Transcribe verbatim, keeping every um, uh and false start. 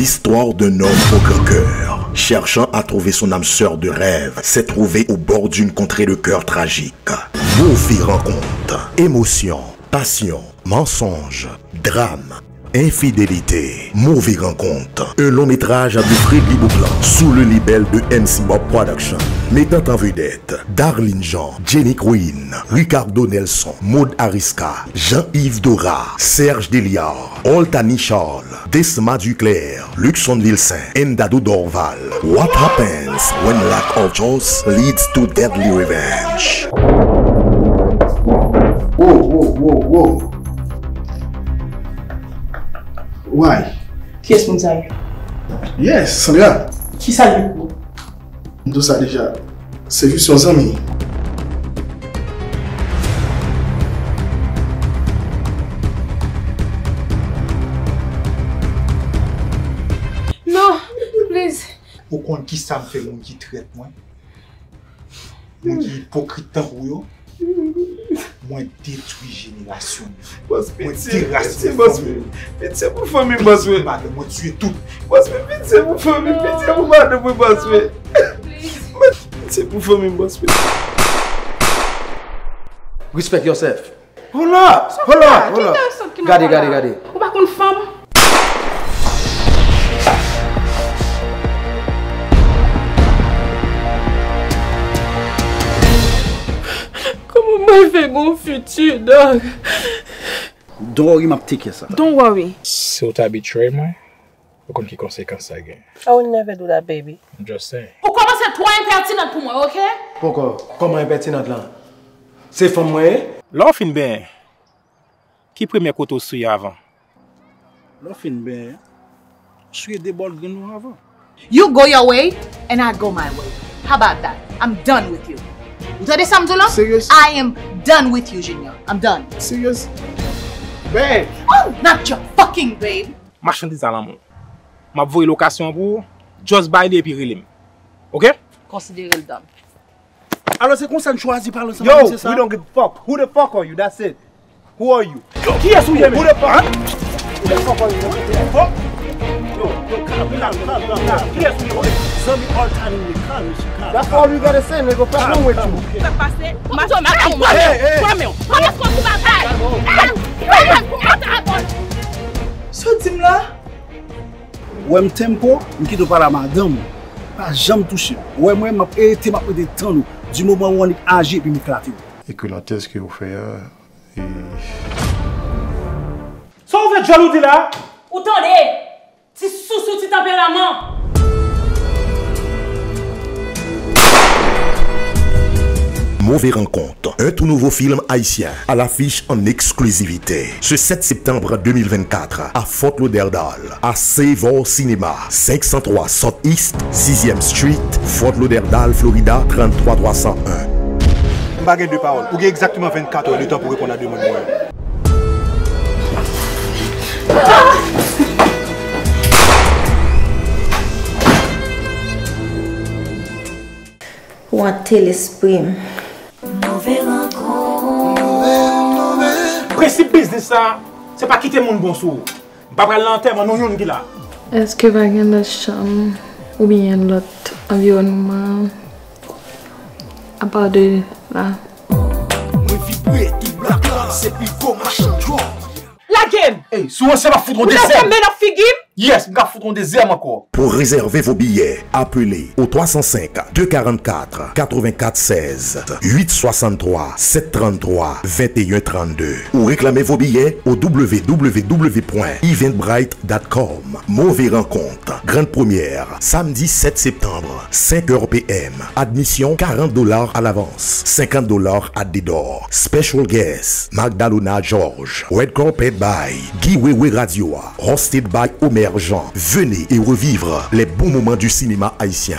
Histoire d'un homme au grand cœur, cherchant à trouver son âme sœur de rêve, s'est trouvé au bord d'une contrée de cœur tragique. Mauvaise rencontre. Émotion, passion, mensonge, drame, infidélité. Mauvaise rencontre. Un long métrage de Fredly Beauplan sous le label de M C Bob Production. Mettant en vedette Darline Jean, Jenny Queen, Ricardo Nelson, Maud Ariska, Jean-Yves Dora, Serge Deliard, Oltany Charles, Desma Duclair, Luckson Vilsaint, and Dadou Dorval. What happens when lack of choice leads to deadly revenge? Wow, wow, wow, wow. Why? Kiyès moun sa yo? Yes, Sandra. Kisa l ye pou ou? M di w sa deja. Se jis yon zanmi. Non, please. Ou konn kisa m fè moun ki trèt mwen? Moun ki ipokrit tankou w yo? Mwen detwi jenerasyon yo. Bòs, mwen pitye, derasinen pitye, bòs, fanmi yo. Pitye pou fanmi m, bòs, wi. Madanm mwen, tiye tout. Bòs, mwen pitye pou fanmi, pitye pou madanm mwen, bòs, wi. Pitye pou fanmi m, bòs, wi. Respect yourself. Hold up, hold up, hold up. Gade, gade, gade. Ou pa konn fanm? Kòman mwen fè gon fiti, dog? Don't worry, m ap take care sa. Don't worry. Si w ta betray mwen, ou konn ki konsekans sa gen. I would never do that, baby. I'm just saying. Ou kòmanse twò enpètinant pou mwen, oke? Poko, kòman enpètinant lan? Se fanm mwen ye? Lè w fin benyen, ki premye kote w souye avan? Lè w fin benyen, souye de bòl grenn ou avan. You go your way and I go my way. How about that? I'm done with you. Ou tande sa m di w la? Serious? I am done with you, Junior. I'm done. Serious? Babe! Oh, not your fucking babe. Machandiz a lanmou. M ap voye lokasyon an pou ou. Just bay li epi rele m. Oke? Konsidere l done. Alò se konsa n chwazi pale ansanm avè misye sa? Yo, we don't give a fuck. Who the fuck are you? That's it. Who are you? Kiyès ou ye menm? Who the fuck? Who the fuck are you? Fuck. Yo, yo, calm, calm, calm, calm, calm. Kiyès ou ye? Zanmi Oltany, calm, calm. That's all you gotta say, nigga. Fuck wrong with you? Sa pase? Madanm mwen. Hey, hey. Pran men w. Pran men w. Pran men w. Sot di m la. Wè m tempo, m kite w pale a madanm ou. Pa janm touche m. Wè mwen, m ap rete, m ap rete tann ou. Di moman ou annik aji epi m eklate w. E ke lantèz ke ou fè a, e... Sa w fè djòl ou di la? Ou tande? Ti sousou, ti tanperaman. Mauvais Rencontres, un tout nouveau film haïtien à l'affiche en exclusivité ce sept septembre deux mille vingt-quatre à Fort Lauderdale, à Savor Cinema, cinq cent trois South East, sixième Street, Fort Lauderdale, Florida, trente-trois trois cent un. M pa gen de pawòl. Ou gen egzakteman vennkat è de tan pou reponn a demann mwen an. Ou ante lespri m. Prensip biznis sa, se pa kite moun bon sou ou. M pa pral nan antèman nou youn ki la. Èske pa gen lòt chanm oubyen lòt anviwònman apa de la? Mwen vibre, tout blak la, se pi gwo machann dwòg. Lage m! Ey, si w ranse, m ap fout yon dezè. Ou lage men nan figi m? Yes, m ka fout yon dezyèm ankò. Pour réserver vos billets, appelez au trois cent cinq, deux quarante-quatre, quatre-vingt-quatre seize, huit soixante-trois, sept trente-trois, vingt et un trente-deux ou réclamez vos billets au w w w point eventbrite dot com. Mauvais Rencontres, grande première, samedi sept septembre, cinq heures p m. Admission quarante dollars à l'avance, cinquante dollars at the door. Special guest, Magdalona Georges. Red Carpet by Guy Wewe Radio a. Hosted by Omer Jean. Venez et revivre les bons moments du cinéma haïtien.